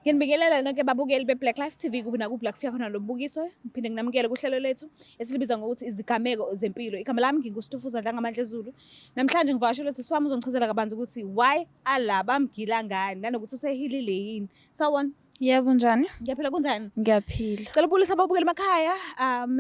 Nginibingelela nonke babukeli be-Black Life TV kuphi nakuphi la kufika khona lo mbukiso. Ngiphinde nginamukele kuhlelo lethu esilibiza ngokuthi izigameko zempilo. Igama lami nginguStufuza Dlangamandla Zulu. Namhlanje ngivakashelwe sisi wami uzongichazela kabanzi ukuthi why alaba mgila ngani nanokuthi usehilile yini. Sawubona. Yebo, njani? Ngiyaphila, kunjani? Ngiyaphila. Cela ubulise ababukeli emakhaya,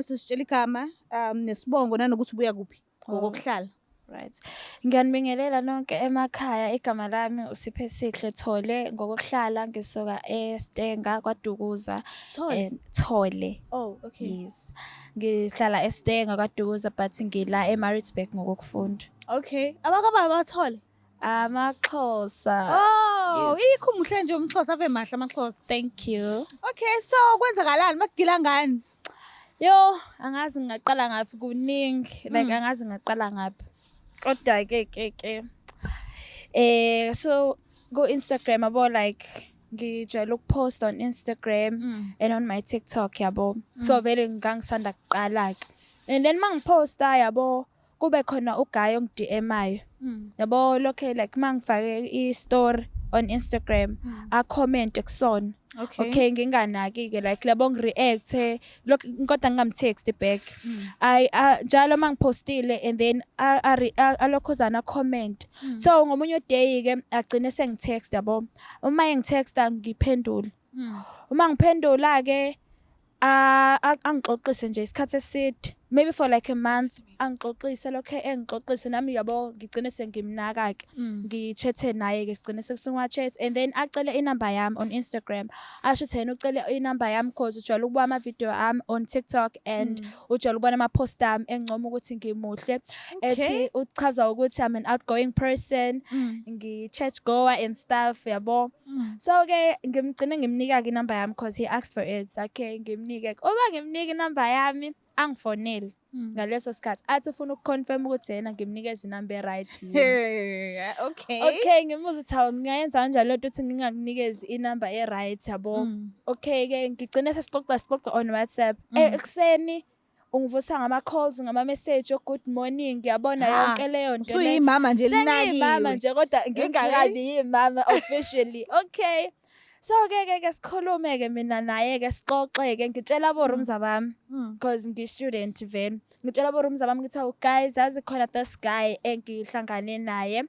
sisitshela igama, nesibongo nanokuthi ubuya kuphi ngokokuhlala. Right. Ngiyanibingelela nonke emakhaya. Igama lami uSiphesihle Thole, ngokokuhlala ngisuka eStenga kwaDukuza. Sithole. And Thole. Oh, okay. Yes. Ngihlala eStenga kwaDukuza but ngila eMaritzburg ngokufunda. Okay. Abakababa bathole. AmaXhosa. Oh, Yes. ikho muhle nje umXhosa, ave mahle amaXhosa. Thank you. Okay, so kwenzakalani bakugila ngani? Yo, angazi ngingaqala ngaphi, kuningi. Like angazi ngingaqala ngaphi. Kodwa ke so go Instagram yabo, like ngijwayele ukupost on Instagram and on my TikTok yabo. So vele ngangisanda kuqala ke. And then mangiposta yabo, kube khona uguy ongi-DM-ayo. Yabo, lokho like mangifake i-story on Instagram, a comment kusona. Okay, nginganaki ke, like labo ngireact lokho kodwa ngingamtext back. Ay, njalo mangipostile and then alokhozana comment. So ngomunye day ke agcine sengitext yabo. Uma engitexta ngiphendula. Uma ngiphendula ke angixoxise nje isikhathi eside, maybe for like a month, angixoxise lokho engixoxise nami yabo, ngigcine sengimnaka ke, ngichathe naye ke, sigcine sekusunga chat and then acele inamba yami on Instagram. Asho ukuthi yena ucele inamba yami cause ujwayele ukubuka ama video ami on TikTok and ujwayele ukubona ama post ami, encoma ukuthi ngimuhle, ethi uchaza ukuthi I'm an outgoing person, ngi-church goer and stuff yabo. So ke ngimgcine ngimnika ke inamba yami cause he asked for it. Okay, ngimnike. Uma ngimnika inamba yami, angifonele ngaleso sikhathi, athi ufuna ukuconfirm ukuthi yena ngimnikeza inamba e-right yini. Hey, okay. Okay, ngimbuza ukuthi hawu, ngingayenza kanjani lento ukuthi ngingakunikezi inamba e-right yabo. Okay ke, ngigcine sesixoxa, sixoxa on WhatsApp. Ekuseni ungivusa ngama-calls, ngama-message o-good morning, ngiyabona Ha, yonke leyo nto leyo. Usuyimama nje Sengiyimama linakiwe. nje kodwa ngingakabi yimama officially. Okay. So ke sikhulume ke mina naye ke, sixoxe ke, ngitshela abo roomza bami because ngi-student vele. Ngitshela abo roomza bami ngithi, "Oh guys, yazi khona this guy engihlangane naye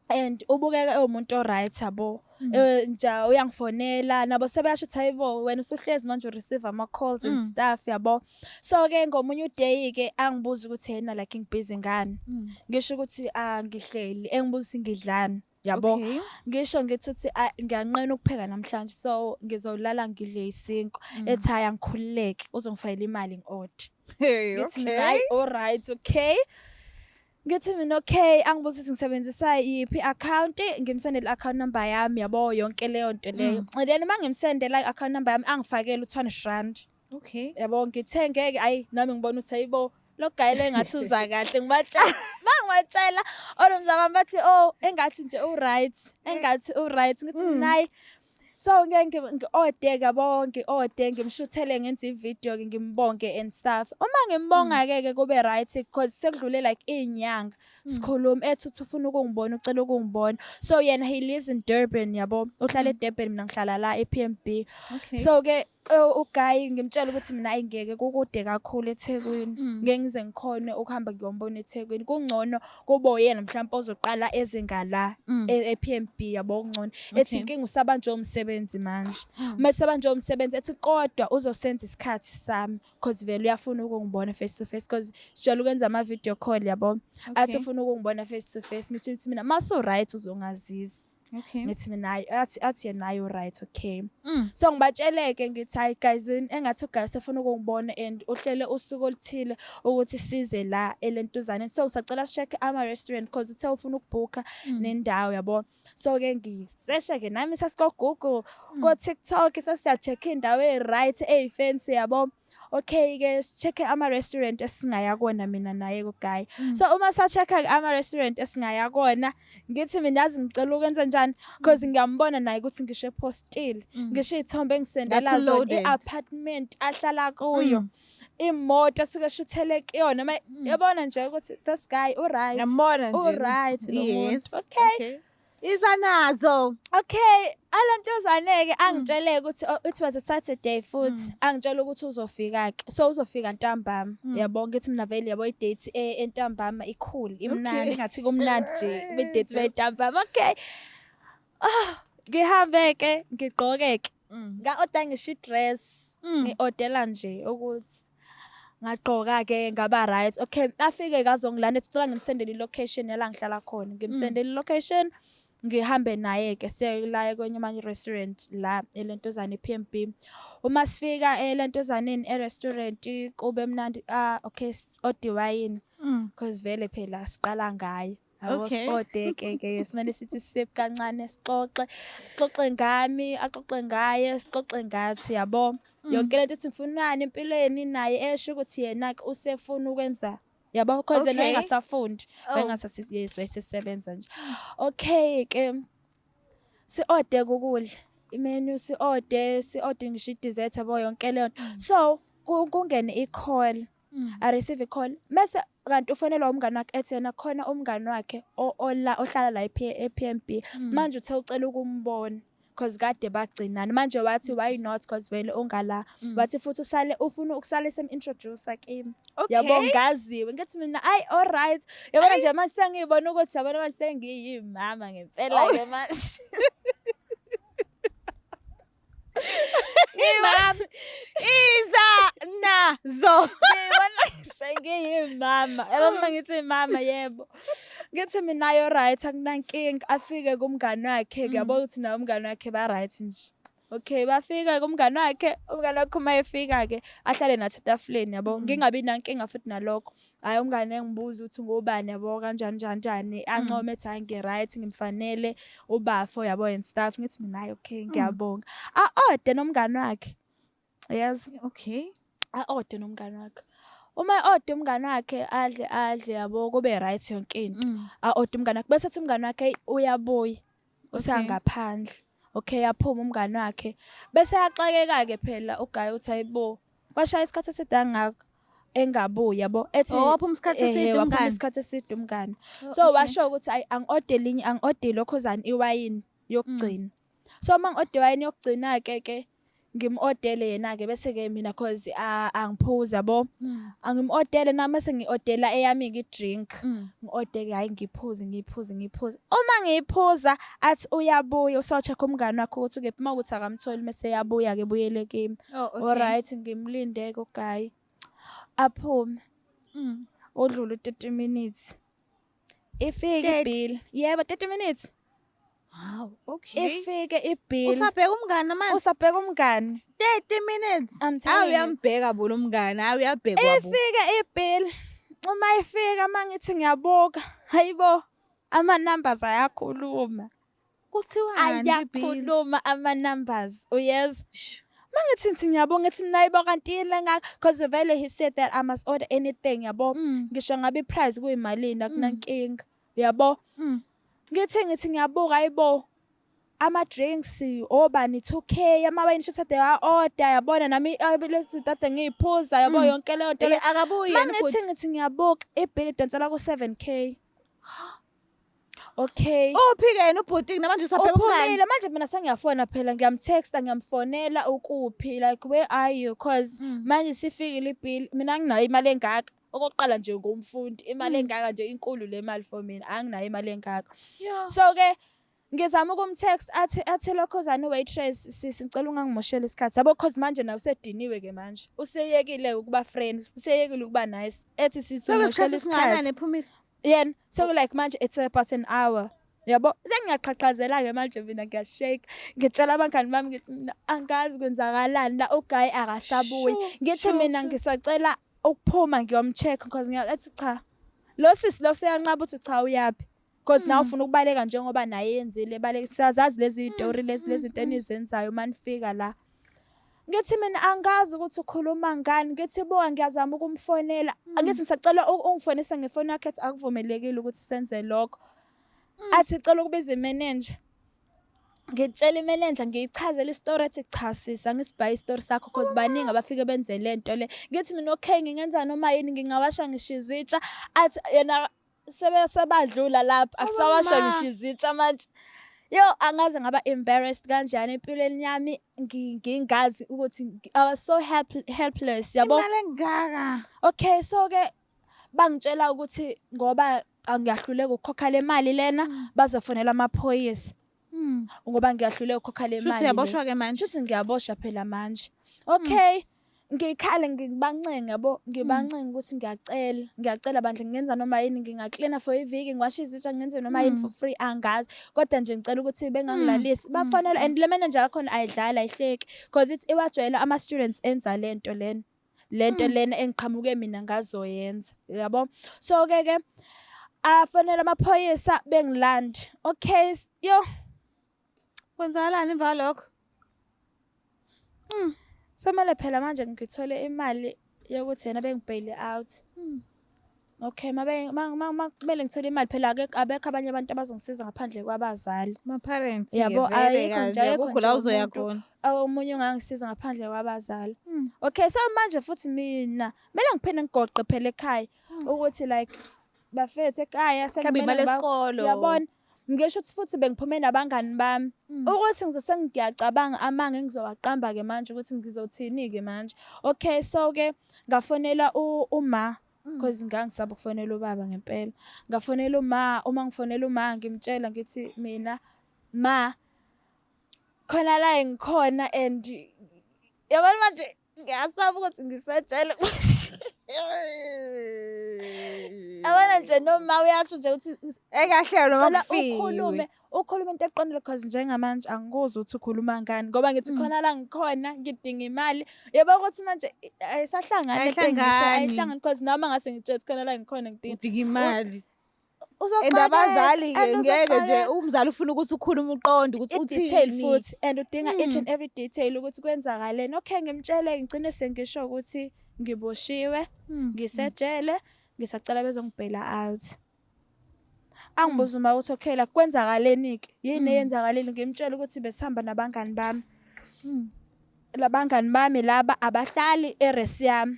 and ubukeka ewumuntu o-right yabo." Nje uyangifonela, nabo sebeyasho ukuthi hayibo, wena usuhlezi manje ureceive ama-calls and stuff yabo. So ke ngomunye uday ke angibuza ukuthi yena like ngibhizi ngani. Ngisho ukuthi ah, ngihleli, engibuza ukuthi ngidlani yabo. Ngisho ngithi ukuthi ah, ngiyanqena ukupheka namhlanje, so ngizolala ngidle isinkwa. Ethi hayi, angikhululeke, uzongifakela imali ngi-order. Hey, Ngithi mina hayi, alright, okay. Ngithi mina okay, angibuza ukuthi ngisebenzisa yiphi account, ngimsendele account number yami yabo, yonke leyo nto leyo. And then uma ngimsendela i-account number yami, angifakele u-200 rand. Yabo, ngithe ngeke ayi, nami ngibona ukuthi ayibo, lo guy le ngathi uza kahle, ngibatshela, mangibatshela olomza kwami bathi oh, engathi nje u right, engathi u right. Ngithi mina hayi. So ngeke ngi-order yabo, ngi-order, ngimshuthele, ngenze i-video ke, ngimbonge and stuff. Uma ngimbonga ke kube right because sekudlule like izinyanga sikhuluma, ethi uthi ufuna ukungibona, ucela ukungibona. So yena he lives in Durban yabo, uhlala eDurban, mina ngihlala la ePMB. So ke uguy ngimtshela ukuthi mina ayingeke, kukude kakhulu eThekwini, ngeke ngize ngikhone ukuhamba ngiyombona eThekwini, kungcono kube uyena mhlawumbe ozoqala eze ngala e-PMB yabo, kungcono. Ethi inkinga usabanjwe umsebenzi manje. Uma esabanjwe umsebenzi, ethi kodwa uzosenza isikhathi sami cause vele uyafuna ukungibona face to face cause sijwayele ukwenza ama video call yabo. Athi ufuna ukungibona face to face. Ngithi ukuthi mina masu right uzongazisa. Ngithi mina hayi, athi yena hayi, right, okay. So ngibatsheleke ngithi hayi guys, engathi uguy sefuna ukungibona and uhlele usuku oluthile ukuthi size la elentuzane, so sacela si-check ama restaurant cause uthe ufuna ukubhukha nendawo yabo. So ke ngisesha ke nami, sasiko Google, ko TikTok, sasiya-check indawo e-right, eyi-fancy yabo. Okay ke, si-check ama restaurant esingaya kona mina naye ku guy. So uma sa-check ama restaurant esingaya kona, ngithi mina yazi ngicela ukwenza njani because ngiyambona naye ukuthi ngisho epostile, ngisho iy'thombe engisendela Ngathi zona, loaded. I-apartment ahlala kuyo, imoto asuke eshuthele kuyona, yabona nje ukuthi this guy u-right. Ngiyambona nje. U-right lo muntu. Yes. Okay. Iza nazo. Okay, alantozane-ke angitshele ukuthi, oh, it was a Saturday futhi, angitshela ukuthi uzofika-ke, so uzofika ntambama, yabo. Ngithi mina vele, yabo, i-date entambama ikhulu, imnandi, ngathi kumnandi nje i-date bayintambama. Okay, ah, ngihambe-ke, ngigqoke-ke, nga-order ngisho i-dress, ngi-ordela nje ukuthi ngagqoka-ke, ngaba right. Okay, afike kazongilanda, ethi cela ngimsendele i-location yala ngihlala khona. Ngimsendele i-location, ngihambe naye-ke, siye la kwenye amanye restaurant la elentozane i-PMB. Uma sifika elentozaneni e-restaurant, kube mnandi. Ah, okay, order iwayini, cause vele phela siqala ngayo. Yabo, si-order ke ke simane sithi sip kancane, sixoxe, sixoxe ngami, axoxe ngaye, sixoxe ngathi, yabo, yonke lento, ethi ngifunani empilweni, naye esho ukuthi yena ke usefuna ukwenza, yabo, cause yena wayengasafundi, wayengasasi, yes, wayesesebenza nje. Okay ke, si-order ukudla, i-menu, si-order, si-order ngisho i-dessert, yabo, yonke leyo nto. So kungene i-call, I receive i-call, mase kanti ufonelwa umngani wakhe, ethi yena khona umngani wakhe ola ohlala la e-PMB, manje uthe ucela ukumbona cause kade bagcinana. Manje wathi why not, cause vele ungala, wathi futhi usale ufuna ukusale sem-introduce kimi, yabo, ngaziwe. Ngithi mina, ayi, all right, yabona nje manje sengiyibona ukuthi, yabona manje sengiyimama ngempela ke manje. Imama iza nazo. Ngibona sengiyimama, yabo, uma ngithi imama, yebo. Ngithi mina yo right, akunankinga. Afike kumngani wakhe, ngiyabona ukuthi naye umngani wakhe ba right nje. Okay, bafika kumngani wakhe, umngani wakhe uma efika ke ahlale nathi etafuleni, yabo. Ngingabi nankinga futhi nalokho. Hayi, umngane engibuza ukuthi ngubani, yabo, kanjani njani njani, ancome, ethi hayi, ngi-right, ngimfanele ubafo, yabo, and stuff. Ngithi mina hayi, okay, ngiyabonga. A-order nomngani wakhe, yazi. A-order nomngani wakhe. Uma e-order umngani wakhe, adle adle, yabo, kube right yonke into. A-order umngani wakhe, bese ethi umngani wakhe, "Hey, uyabuya, usangaphandle." Okay, yaphuma umngani wakhe. Bese yaxakeka-ke phela u-guy uthi hayibo, kwashaya isikhathi eside kangaka engabuyi, yabo. Ethi Oh, waphuma isikhathi ehhe, eside waphuma umngani. isikhathi eside umngani. Oh, So okay. washo ukuthi ayi, angi-order elinye, angi-order lokhozana iwayini yokugcina. So uma ngi-order iwayini yokugcina ke ke ngim-ordele yena ke, bese ke mina, cause angiphuzi, yabo. Angim-ordele nami, mase ngi-ordela eyami-ke i-drink. Ngi-order ke, hayi, ngiphuze ngiphuze ngiphuze. Uma ngiyiphuza, athi uyabuya, usawu-check umngani wakhe ukuthi ukephi, uma kuwukuthi akamtholi, mase eyabuya ke, ebuyele kimi. Oh, okay. Alright, ngimlinde-ke u-guy. Aphume. Udlule u-30 minutes. Ifike 30? i-bill. Yebo, 30 minutes. Wow, okay. Ifike i-bill. Usabheka umngani manje? Usabheka umngani. 30 minutes. I'm Hawu, telling you. uyambheka bo lo mngani, hawu, uyabhekwa bo. Ifike i-bill. Uma ifika, mangithi ngiyabuka, hayibo, ama numbers ayakhuluma. Kuthiwani kwi-bill? Ayakhuluma ama numbers, uyezwa? Mangithi ngithi ngiyabonga, ngithi mina hayibo, kanti yini lengaka, because vele he said that I must order anything, yabo. Ngisho ngabe i-price kuyimalini, akunankinga, yabo. Ngithi ngithi ngiyabuka, hayibo, ama drinks obani 2K, amawayini shuthi ade wa-order, yabona, nami lezi zinto ade ngiyiphuza, yabo, yonke leyo nto. Eh, akabuyi yena Mangithi futhi. ngithi ngiyabuka, i-bill idonsela ku-7K. Okay. Uphi ke yena ubhuti namanje, usabheka umngani? Uphumile manje. Mina sengiyafona phela, ngiyamtexta, ngiyamfonela, ukuphi, like where are you, cause manje sifikile i-bill, mina anginayo imali engaka. Okokuqala nje ngumfundi, imali engaka nje inkulu le mali for mina, anginayo imali engaka. So ke ngizama ukumtext, athi lokhozana waitress, "Sisi, ngicela ungangimosheli isikhathi," yabo, cause manje nawe usediniwe ke manje, useyekile ukuba friendly, useyekile ukuba nice, ethi sisi Sekuyisikhathi ungimoshela esingakanani isikhathi. ephumile? Yena seku like manje it's about an hour, yabo. Sengiyaqhaqhazela ke manje mina, ngiyashake, ngitshela abangani bami, ngithi mina angazi kwenzakalani la, u-guy akasabuyi. Ngithi mina ngisacela ukuphuma ngiyomcheck, because ngiyathi cha, lo sisi lo seyanqaba ukuthi cha, uyaphi, because nawe ufuna ukubaleka njengoba naye yenzile baleka. Siyazazi lezi zitori lezi, lezi zinto enizenzayo manifika la. Ngithi mina angazi ukuthi ukhuluma ngani. Ngithi buka, ngiyazama ukumfonela, ngithi ngisacela ungifonise ngefoni yakhe, ethi akuvumelekile ukuthi senze lokho. Athi cela ukubiza i-manager. Ngitshela i-manager, ngiyichazela isitori, ethi cha sisi, angisibhayi isitori sakho, cause baningi abafike benze le nto le. Ngithi mina okay, ngingenza noma yini, ngingawasha ngisho izitsha. Athi yena Sebadlula lapho, akusawasha ma. ngisho izitsha manje. Yo, angaze ngaba embarrassed kanjani empilweni yami, ngingazi ukuthi I was so helpless, yabo. Imali engaka. Okay, so ke bangitshela ukuthi ngoba angiyahluleka ukukhokha le mali lena, bazofonela amaphoyisa ngoba ngiyahluleka ukukhokha le Shuthi mali le. uyaboshwa ke manje. Shuthi ngiyaboshwa phela manje. Okay, ngikhale ngibancenga, yabo, ngibancenga ukuthi ngiyacela, ngiyacela bandla, ngingenza noma yini, ngingaklina for iviki, ngiwashe izitsha, ngenze noma yini for free, angazi, kodwa nje ngicela ukuthi bengangilalisi. Bafonela, and le manager yakhona ayidlali, ayihleki, because ithi iwajwayela ama-students enza lento lena, lento lena engiqhamuke mina ngazoyenza, yabo. So ke ke afonela amaphoyisa, bengilanda. Okay, yo. Kwenzakalani emva kwalokho? Semele phela manje ngithole imali yokuthi yena bengi-bail out. Okay, mabe kumele ngithole imali phela, abekho abanye abantu abazongisiza ngaphandle kwabazali. Ma-parents Yabo, ke vele ayikho nje, kanje ayikho akukho nje la uzoya umuntu khona. Omunye ongangisiza ngaphandle kwabazali. Okay, so manje futhi mina kumele ngiphinde ngigoqe phela ekhaya ukuthi like, bafethu, ekhaya Mhlawumbe sekumele imali yesikolo. Yabona, ngisho ukuthi futhi bengiphume nabangani bami, ukuthi ngizose ngiyacabanga amanga engizowaqamba ke manje, ukuthi ngizothini ke manje. Okay, so ke ngafonela uma, because ngangisaba ukufonela ubaba ngempela. Ngafonela uma, uma ngifonela uma ngimtshela, ngithi mina, "Ma, khona la engikhona," and yabona manje ngiyasaba ukuthi ngisejele. Yabona nje, noma uyasho nje ukuthi Ekahle noma cela kufiwe. ukhulume into eqondile, because njengamanje angikuzwa ukuthi ukhuluma ngani, ngoba ngithi khona la ngikhona, ngidinga imali, yabo, ukuthi manje ayisahlangani lento engisho. Ayihlangani. Ayihlangani, because noma ngase ngitshela ukuthi khona la ngikhona, ngidinga Udinga imali. And Uzoxakeka, abazali ke and ngeke nje uzoxakeka. Umzali ufuna ukuthi ukhulume uqonde ukuthi I-detail uthini. futhi, and udinga each and every detail ukuthi kwenzakaleni. Okay, ngimtshele, ngigcine sengisho ukuthi ngiboshiwe, ngisejele, ngisacela bezongi-baila out. Angibuza uma ukuthi okay, la kwenzakaleni-ke, yini eyenzakalile. Ngimtshele ukuthi besihamba nabangani bami, labangani bami laba abahlali e-res yami,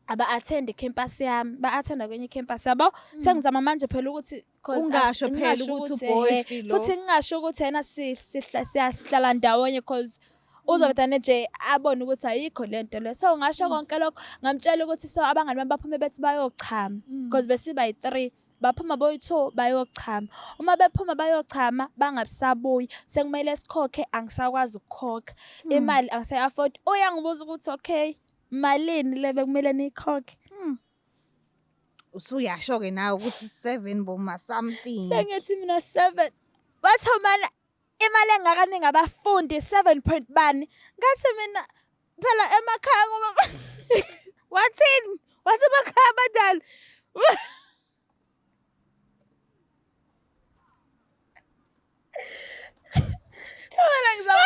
aba-attend i-campus yami, ba-attenda kwenye i-campus, yabo. Sengizama manje phela ukuthi 'cause Ungasho phela ngingasho ukuthi ehe, uboyfi lo. Futhi ngingasho ukuthi yena siyahlala ndawonye, cause uzovele nje abone ukuthi ayikho lento le. So ngasho konke lokho, ngamtshela ukuthi so abangani bami baphume bethi bayochama, because besiba yi-three, baphuma boyi-two bayochama. Uma bephuma bayochama, bangabisabuyi, sekumele sikhokhe, angisakwazi ukukhokha imali, angisayi-afford. Uyangibuza ukuthi okay, malini le bekumele niyikhokhe? Usuyasho ke nawe ukuthi 7 boma something. Sengithi mina 7, wathi mana imali engakaningi abafundi, 7 point bani. Ngathi mina phela emakhaya kuba Wathini? Wathi emakhaya abadala. Phela ngizama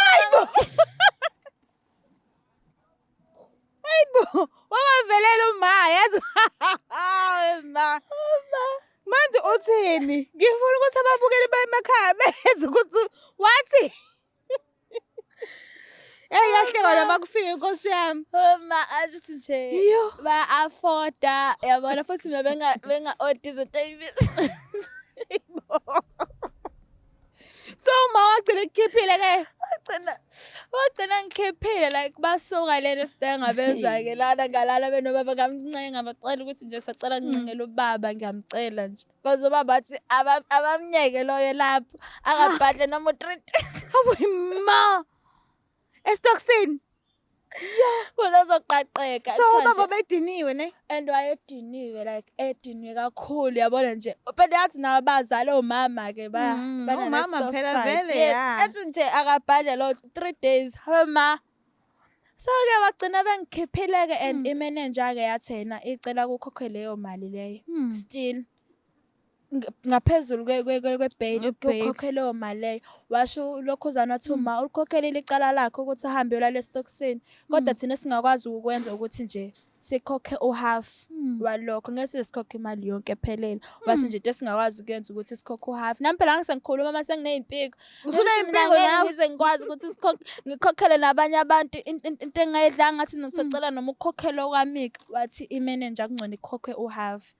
Hayibo, wangavelela uma yazi. Ma. Manje uthini? Ngifuna ukuthi ababukeli bemakhaya beze ukuthi wathi. Hey, yahleka noma kufika, inkosi yami. Ma asho nje Iyo. ba-afforda, yabona, futhi mina benga-order izinto ey'biza. So uma wagcina ekukhiphile ke. Wagcina ngikhiphile, like basuka lento sidengabeza-ke lana, ngalala benobaba, ngamncenga, bacela ukuthi nje sacela ngincengele ubaba, ngiyamcela nje, cause ubaba wathi abamnyeke loyo lapho, akabhadle noma u-3 days. Hawu ma. Esitokisini. Kuze azoqaqeka. So Kuthiwa ubaba nje bediniwe ne? And wayediniwe, like ediniwe kakhulu, yabona nje. Phela yathi nabazali, omama-ke banale Omama soft phela side. vele, Yes, ya. athi nje akabhadle lo 3 days, habe ma. So-ke bagcina bengikhiphile-ke, and imenenja-ke yathi yena icela kukhokhwe leyo mali leyo still ngaphezulu kwe-bail. Kwe-bail. Kukhokhe leyo mali leyo. Washo lokhuzana, wathi uma ulikhokhelile icala lakhe ukuthi ahambe yolala esitokisini, kodwa thina singakwazi ukukwenza ukuthi nje sikhokhe u-half walokho, ngeke size sikhokhe imali yonke ephelele. Wathi nje into esingakwazi ukuyenza ukuthi sikhokhe u-half. Nami phela ngisengikhuluma uma senginey'mpiko. Usuney'mpiko nawe? Ngize ngikwazi ukuthi sikhokhe, ngikhokhele nabanye abantu into engingayidlanga. Ngathi mina ngisacela noma ukukhokhela okwami-ke. Wathi imenenja kungcono ikhokhwe u-half.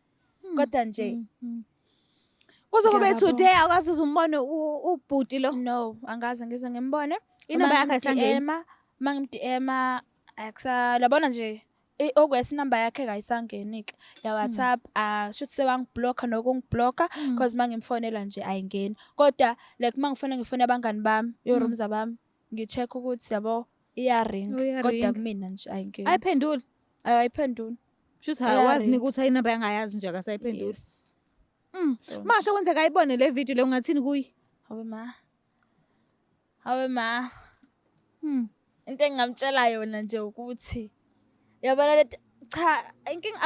Kodwa nje Kuze kube ngiyababonga. today akwazi uze umbone ubhuti lo. No, angaze ngize ngimbone. Inamba yakhe ayisangeni? Uma ngim-DM-a akusa labona nje okwesi inamba yakhe kayisangeni-ke ya-WhatsApp, ah, shuthi sewangi-block-a nokungi-block-a, cause uma ngimfonela nje ayingeni. Kodwa like uma ngifona, ngifone abangani bami, yorumza bami, ngi-check ukuthi yabo iyaringa, kodwa Iyaringa. kumina nje ayingeni. Ayiphenduli. Ayiphenduli. Shuthi awazi Iyaringa. ukuthi inamba yangayazi nje akasayiphenduli. Yes. So Mase kwenzeka ayibone le video le, ungathini kuye? Hawe ma. Hawe ma. Into engingamtshela yona nje ukuthi yabona lento, cha, inkinga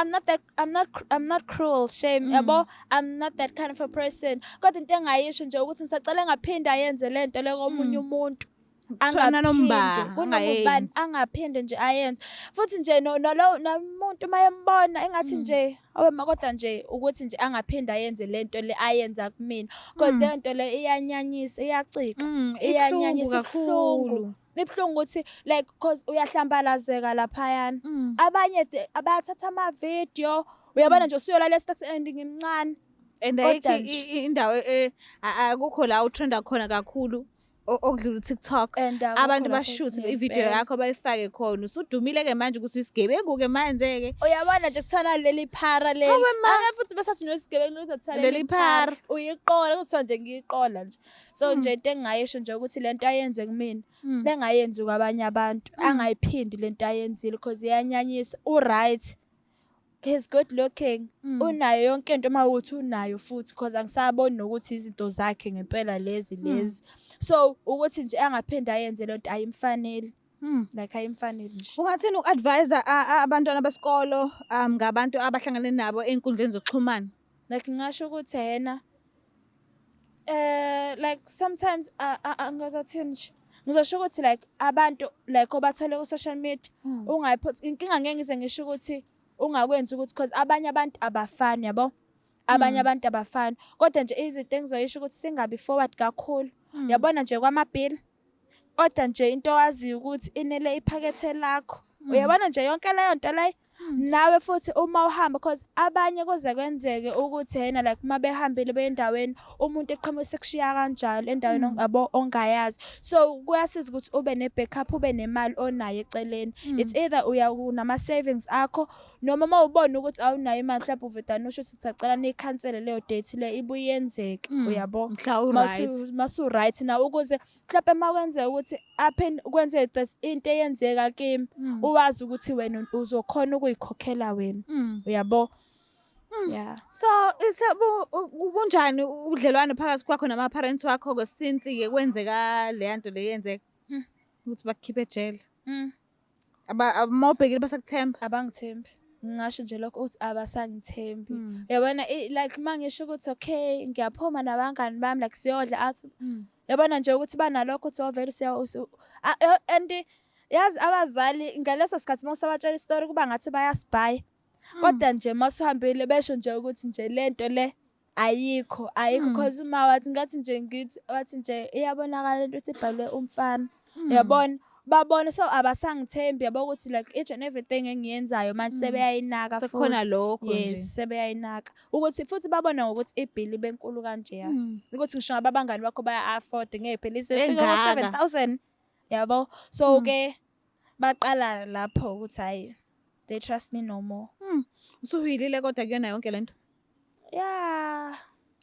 I'm not cruel, shame, yabo, I'm not that kind of a person. Kodwa into engayisho nje ukuthi ngisacela engaphinde ayenze lento le komunye umuntu. Kuthiwa nanoma Angaphinde, kunoma ubani, angayenzi. Angaphinde nje ayenze. Futhi nje no nalo namuntu mayembona engathi nje awe ma, kodwa nje ukuthi nje angaphinde ayenze lento le ayenza kumina, because leyo nto le iyanyanyisa, iyacika. Iyanyanyisa, Ibuhlungu ibuhlungu. kakhulu. Ibuhlungu ukuthi like cause uyahlambalazeka laphayana. Abanye abathatha ama-video, uyabona nje usuyolala esitaxi and ngimncane. And Kodwa ayikho nje- indawo akukho la utrenda khona kakhulu okudlula uTikTok. And akukho Abantu lapho bashuthe ivideo ngempela. yakho bayifake khona. Usudumile ke manje ukuthi uyisigebengu ke manje ke. Uyabona nje kuthiwa leli phara leli. Hawe ma. Ake futhi besathi nosigebengu ukuthi kuthiwa Leli phara. Uyiqola, kuthiwa nje ngiyiqola nje. So nje into engingayisho nje ukuthi lento ayenze kumina bengayenzi kwabanye abantu, angayiphindi lento ayenzile because iyanyanyisa. U-right, he's good looking, unayo yonke into uma ukuthi unayo futhi, because angisaboni nokuthi izinto zakhe ngempela lezi lezi. So ukuthi nje angaphinde ayenze lento, ayimfanele, like ayimfanele nje. Ungathini uku-advise abantwana besikolo ngabantu abahlangane nabo ey'nkundleni zokuxhumana? Like ngingasho ukuthi yena like sometimes angazathini nje, ngizosho ukuthi like abantu like obathole ku social media ungayiphothi inkinga. Ngeke ngize ngisho ukuthi ungakwenzi ukuthi, because abanye abantu abafani, yabo, abanye abantu abafani. Kodwa nje izinto engizoyisho ukuthi singabi forward kakhulu, yabona nje kwamabhili, kodwa nje into owaziyo ukuthi inele iphakethe lakho, uyabona nje yonke leyo nto leyo. Nawe futhi uma uhamba, because abanye kuze kwenzeke ukuthi yena like uma behambile beyendaweni, umuntu eqhamuka sekushiya kanjalo endaweni yabo ongayazi. So kuyasiza ukuthi ube ne-backup, ube nemali onayo eceleni. It's either uya unama-savings akho, noma uma ubona ukuthi awunayo imali, mhlawumbe uvedane usho ukuthi sacela niyikhansele leyo date le, ibuye yenzeke, uyabo. Mhla u-right. Masu right na, ukuze mhlawumbe uma kwenzeka ukuthi aphe kwenzeke this into eyenzeka kimi, uwazi ukuthi wena uzokhona ukuyikhokhela wena, uyabo, yeah. So bunjani ubudlelwane phakathi kwakho nama-parents wakho ke since ke kwenzeka leya nto le yenzeka? Ukuthi bakukhiphe ejele. Uma ubhekile basakuthemba? Abangithembi, ngingasho nje lokho ukuthi abasangithembi. Yabona like uma ngisho ukuthi okay, ngiyaphuma nabangani bami, like siyodla athi, yabona nje ukuthi banalokho ukuthi ovele siya and yazi abazali ngaleso sikhathi uma usabatshela isitori kuba ngathi bayasibhaya, kodwa nje masuhambile besho nje ukuthi nje lento le ayikho, ayikho, cause uma wathi ngathi nje ngithi wathi nje iyabonakala lento ukuthi ibhalwe umfana, uyabona, babona. So abasangithembi, yabo, ukuthi like each and everything engiyenzayo manje sebeyayinaka. Sekukhona Futhi lokho nje. Yes, sebeyayinaka ukuthi futhi babona ngokuthi ibhili benkulu kanjeya, ukuthi ngisho ngabe abangani bakho baya-afford ngeke phela izofika Engaka. ko-7,000, yabo. So ke baqala lapho ukuthi hayi, they trust me no more. Usuhilile kodwa kuyona yonke lento. Yeah.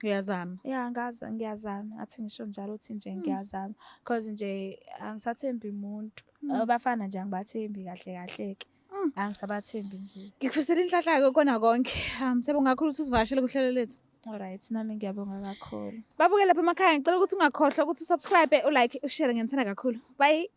Uyazama. Yeah, ngaza ngiyazama, athi ngisho njalo ukuthi nje ngiyazama, cause nje angisathembi umuntu. Abafana nje angibathembi kahle kahle ke. Angisabathembi nje. Ngikufisela inhlanhla kona konke. Siyabonga kakhulu ukuthi usivakashele kuhlelo lethu. Alright, nami ngiyabonga kakhulu. Babukele lapha emakhaya, ngicela ukuthi ungakhohlwa ukuthi usubscribe, ulike, ushare. Ngiyanithanda kakhulu. Bye.